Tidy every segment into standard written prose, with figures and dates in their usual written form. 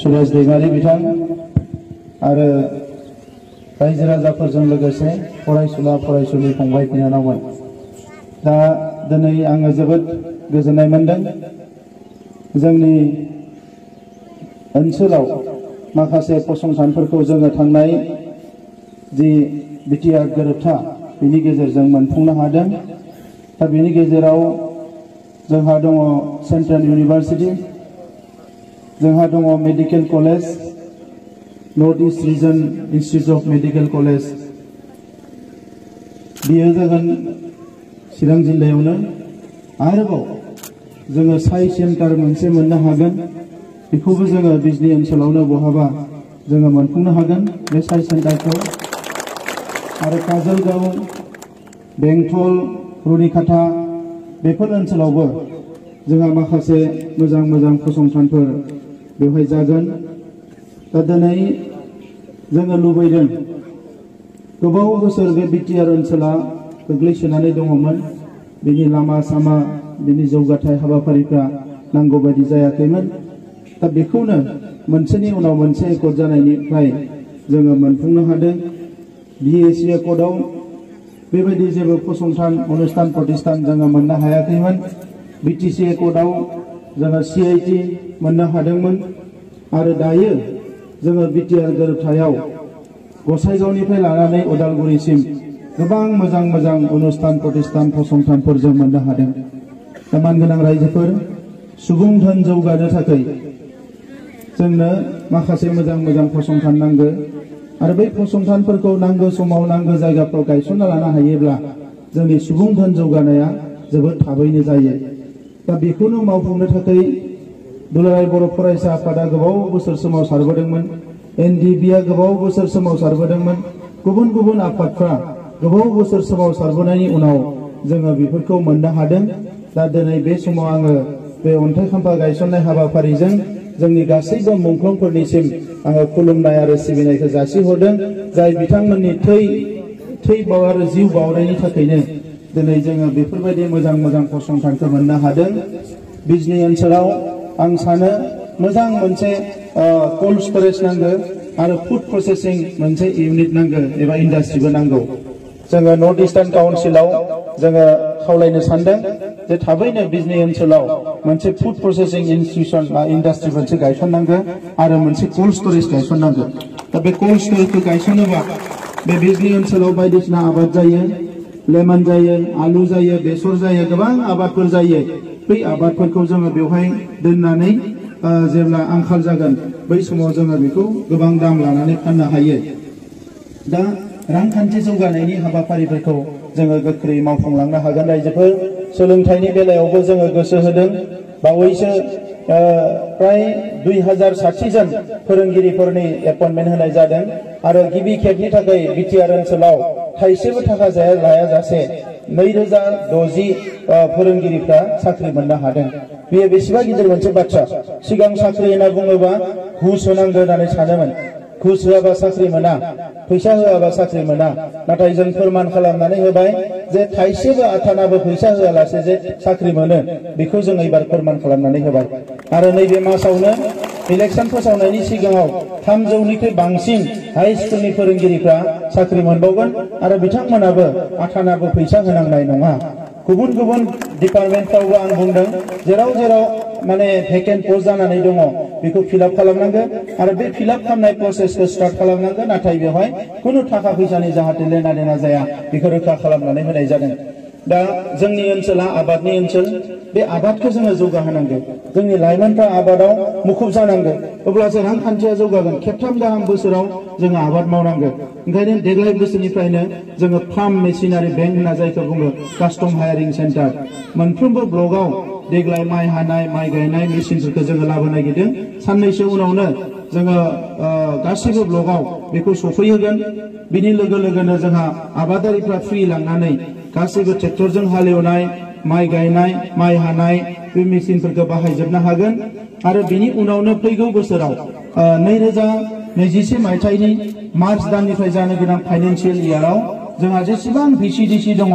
सुरेश दैमारी बिथां आरो रायजो राजाफोरजों लोगोसे फरायसुला फरायसुलि फंबाय बिनानावमोन दा दिनै आङो जोबोद गोजोननाय मोनदों जोंनि ओनसोलाव माखासे फसंथानफोरखौ जोङो थांनाय जि बिटिआर गोरोबथा बिनि गेजेरजों मोनफुंनो हादों दा बिनि गेजेराव जोंहा दङ सेन्ट्रेल इउनिभार्सिटि जोंहा दङ medical college north east region institute of medical college बियो जागोन चिरां जिल्लायावनो आरोबाव जोङो साइ सेन्टार मोनसे मोननो हागोन बेखौबो जोङो बिजनी ओनसोलावनो बहाबा जोङो मोनफुंनो हागोन बे साइ सेन्टारखौ आरो काजलगांव बेंटल रुनिकाटा बेफोर ओनसोलावबो जोंहा माखासे मोजां मोजां फसंथानफोर बेवहाय जागोन दा दिनै जोङो लुबैदों गोबाव बोसोर बे बिटिआर ओनसोला गोग्लैसोनानै दङमोन बिनि लामा सामा बिनि जौगाथाय हाबाफारिफ्रा नांगौ बायदि जायाखैमोन दा बेखौनो मोनसेनि उनाव मोनसे एकर्ड जानायनिफ्राय जोङो मोनफुंनो हादों बिएसि एकर्डआव बेबायदि जेबो फसंथान अनुष्ठान प्रतिष्ठान जोङो मोननो हायाखैमोन बिटिसि एकर्डआव जोङो सिआइटि मोननो हादोंमोन आरो दायो जोङो बिटिआर गोरोबथायाव गसाइगावनिफ्राय लानानै उदालगुरिसिम गोबां मोजां मोजां अनुष्ठान प्रतिष्ठान फसंथानफोर जों मोननो हादों दा मानगोनां रायजोफोर सुबुं धोन जौगानो थाखाय जोंनो माखासे मोजां मोजां फसंथान नांगौ आरो बै फसंथानफोरखौ नांगौ समाव नांगौ जायगाफ्राव गायसनना लानो हायोब्ला जोंनि सुबुं धोन जौगानाया जोबोद थाबैनो जायो दा बेखौनो मावफुंनो थाखाय दुलाराय बर' फरायसा आफादा गोबाव बोसोर सोमावसारबोदोंमोन एनडिबिआ गोबाव बोसोर सोमावसारबोदोंमोन गुबुन गुबुन आफादफ्रा गोबाव बोसोर सोमावसारबोनायनि उनाव जोङो बेफोरखौ मोननो हादों दा दिनै बे समाव आङो बे अन्थाइ खाम्फा गायसननाय हाबाफारिजों जोंनि गासैबो मुंख्लंफोरनिसिम आङो खुलुमनाय आरो सिबिनायखौ जासिहरदों जाय बिथांमोननि थै आरो जिउ बावनायनि थाखायनो दिनै जोङो बेफोरबायदि मोजां मोजां फसंथानखौ मोननो हादों बिजनी ओनसोलाव आं सानो मोजां मोनसे कोल्ड स्टरेज नांगौ आरो फुड प्रसेसिं मोनसे इउनिट नांगौ एबा इन्डास्ट्रिबो नांगौ जोङो नर्थ इस्टार्न काउन्सिलाव जोङो खावलायनो सानदों जे थाबैनो बिजनी ओनसोलाव मोनसे फुड प्रसेसिं इन्स्टिट्यूशन बा इन्डास्ट्रि मोनसे गायसननांगौ आरो मोनसे कोल्ड स्टरेज गायसननांगौ दा बे कोल्ड स्टरेजखौ गायसनोबा बे बिजनी ओनसोलाव बायदिसिना आबाद जायो लेमन जायो आलु जायो बेसर जायो गोबां आबादफोर जायो बै आबादफोरखौ जोङो बेवहाय दोननानै जेब्ला आंखाल जागोन बै समाव जोङो बेखौ गोबां दाम लानानै फाननो हायो दा रांखान्थि जौगानायनि हाबाफारिफोरखौ जोङो गोख्रै मावफुंलांनो हागोन रायजोफोर सोलोंथाइनि बेलायावबो जोङो गोसो होदों बावैसो प्राय 2060 जन फोरोंगिरिफोरनि एपइन्टमेन्ट होनाय जादों आरो गिबि खेबनि थाखाय बिटिआर ओनसोलाव थाइसेबो थाखा लायाजासे 2060 फोरोंगिरिफ्रा साख्रि मोननो हादों बेयो बेसेबा गिदिर मोनसे बाथ्रा सिगां साख्रि होनना बुङोबा घुस होनांगौ होननानै सानोमोन घुस होआबा साख्रि मोना फैसा होआबा साख्रि मोना नाथाय जों फोरमान खालामनानै होबाय जे थाइसेबो आथानाबो फैसा होआलासे जे साख्रि मोनो बेखौ जों एबार फोरमान खालामनानै होबाय आरो नैबे मासावनो इलेक्शन फोसावनायनि सिगाङाव 300निख्रुइ बांसिन हाई स्कुलनि फोरोंगिरिफ्रा साख्रि मोनबावगोन आरो बिथांमोनाबो आथानाबो फैसा होनांनाय नङा गुबुन गुबुन डिपार्टमेन्टफ्रावबो आं बुंदों जेराव जेराव माने भेकेन्ट पोस्ट जानानै दङ बेखौ फिलआप खालामनांगौ आरो बे फिलआप खालामनाय प्रसेसखौ स्टार्ट खालामनांगौ नाथाय बेवहाय खुनु थाखा फैसानि जाहाथे लेना देना जाया बेखौ रोखा खालामनानै होनाय जादों दा जोंनि ओनसोला आबादनि ओनसोल बे आबादखौ जोङो जौगाहोनांगौ जोंनि लाइमोनफ्रा आबादाव मुखुब जानांगौ अब्लासो रांखान्थिया जौगागोन खेबथाम गाहाम बोसोराव जोङो आबाद मावनांगौ ओंखायनो देग्लाय बोसोरनिफ्रायनो जोङो फार्म मेसिनारि बेंक होनना जायखौ बुङो कास्टम हायारिं सेन्टार मोनफ्रोमबो ब्लकआव देग्लाय माइ हानाय माइ गायनाय मेसिनफोरखौ जोङो लाबोनो नागिरदों साननैसो उनावनो जोङो गासैबो ब्लकआव बेखौ सफैहोगोन बिनि लोगो लोगोनो जोंहा आबादारिफ्रा फ्रि लांनानै गासैबो ट्रेक्टरजों हालेवनाय माइ गायनाय माइ हानाय बे मेसिनफोरखौ बाहायजोबनो हागोन आरो बिनि उनावनो फैगौ बोसोराव 2021 मायथाइनि मार्च दाननिफ्राय जानो गोनां फाइनान्सियेल इयाराव जोंहा जेसेबां VCDC दङ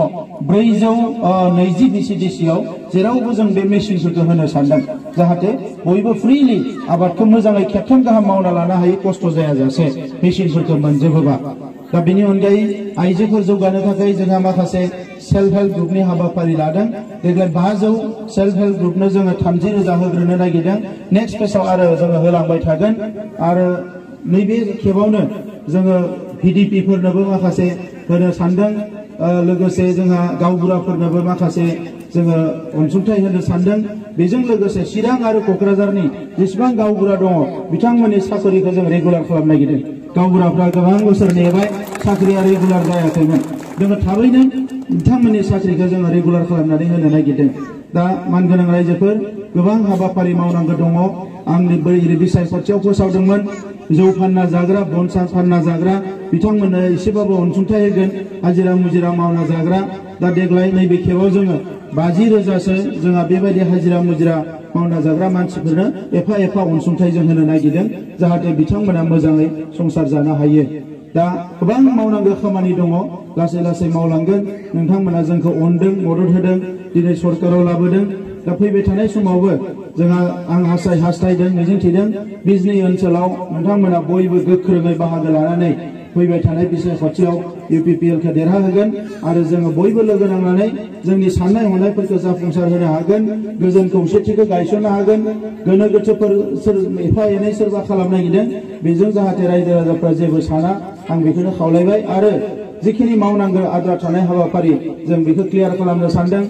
420 VCDCआव जेरावबो जों बे मेसिनफोरखौ होनो सानदों जाहाथे बयबो फ्रिलि आबादखौ मोजाङै खेबथाम गाहाम मावना लानो हायो खस्थ' जायाजासे मेसिनफोरखौ मोनजोबोबा दा बेनि अनगायै आइजोफोर जौगानो थाखाय जोंहा माखासे सेल्फ हेल्प ग्रुपनि हाबाफारि लादों देग्लाय 500 सेल्फ हेल्प ग्रुपनो जोङो 30,000 होग्रोनो नागिरदों नेक्स्ट फेसआव आरो जोङो होलांबाय थागोन आरो नैबे खेबावनो जोङो VDP फोरनोबो माखासे होनो सानदों लोगोसे जोंहा गावबुराफोरनोबो माखासे जोङो अनसुंथाइ होनो सानदों बेजों लोगोसे चिरां आरो क'क्राझारनि जेसेबां गावबुरा दङ बिथांमोननि साख्रिखौ जों रेगुलार खालामनो नागिरदों गावबुराफ्रा गोबां बोसोर नेबाय साख्रिया रेगुलार जायाखैमोन जोङो थाबैनो बिथांमोननि साख्रिखौ जोङो रेगुलार खालामनानै होनो नागिरदों दा मानगोनां रायजोफोर गोबां हाबाफारि मावनांगौ दङ आंनि बै बिसायख'थियाव फोसावदोंमोन जौ फानना जाग्रा बनसा फानना जाग्रा बिथांमोननो एसेबाबो अनसुंथाइ होगोन हाजिरा मुजिरा मावना जाग्रा दा देग्लाय नैबे खेबाव जोङो 50,000सो जोंहा बेबायदि हाजिरा मुजिरा मावना जाग्रा मानसिफोरनो एफा एफा अनसुंथाइ जों होनो नागिरदों जाहाथे बिथांमोना मोजाङै संसार जानो हायो दा गोबां मावनांगौ खामानि दङ लासै लासै मावलांगोन नोंथांमोना जोंखौ अनदों मदद होदों दिनै सरकाराव लाबोदों दा फैबाय थानाय समावबो जोंहा आं हास्थायदों मिजिंथिदों बिजनि ओनसोलाव नोंथांमोना बयबो गोख्रोङै बाहागो लानानै फैबाय थानाय बिसायख'थियाव UPPLखौ देरहाहोगोन आरो जोङो बयबो लोगो नांनानै जोंनि साननाय हनायफोरखौ जाफुंसार होनो हागोन गोजोन खौसेथिखौ गायसननो हागोन गोनो गोथोफोर एफा एनै सोरबा खालामनो नागिरदों बेजों जाहाथे रायजो राजाफ्रा जेबो साना आं बेखौनो खावलायबाय आरो जिखिनि मावनांगौ आद्रा थानाय हाबाफारि जों बेखौ क्लियार खालामनो सानदों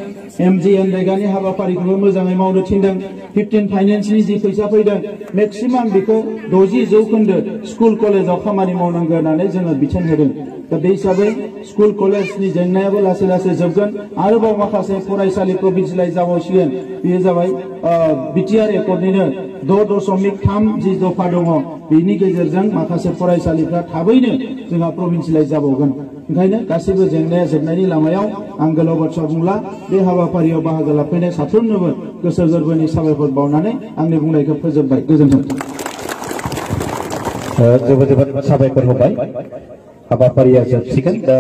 MGNरेगानि हाबाफारिखौबो मोजाङै मावनो थिनदों 15 फाइनेन्सनि जि फैसा फैदों मेक्सिमाम बेखौ 60% स्कुल कलेजाव खामानि मावनांगौ होननानै जोङो बिथोन होदों दा बे हिसाबै स्कुल कलेजनि जेंनायाबो लासै लासै जोबगोन आरोबाव माखासे फरायसालि प्रभिन्सियेलाइज जाबावसिगोन बेयो जाबाय BTR एकर्डनिनो 6.3 जि दफा दङ बेनि गेजेरजों माखासे फरायसालिफ्रा थाबैनो जोंहा प्रभिन्सियेलाइज जाबावगोन ओंखायनो गासैबो जेंनाया जोबनायनि लामायाव आं गोलाव बाथ्रा बुंला बे हाबाफारियाव बाहागो लाफैनाय साफ्रोमनोबो गोसो गोरबोनि साबायखर बावनानै आंनि बुंनायखौ फोजोबबाय गोजोन्थों जोबोद जोबोद साबायखर होबाय हाबाफारिया जोबसिगोन दा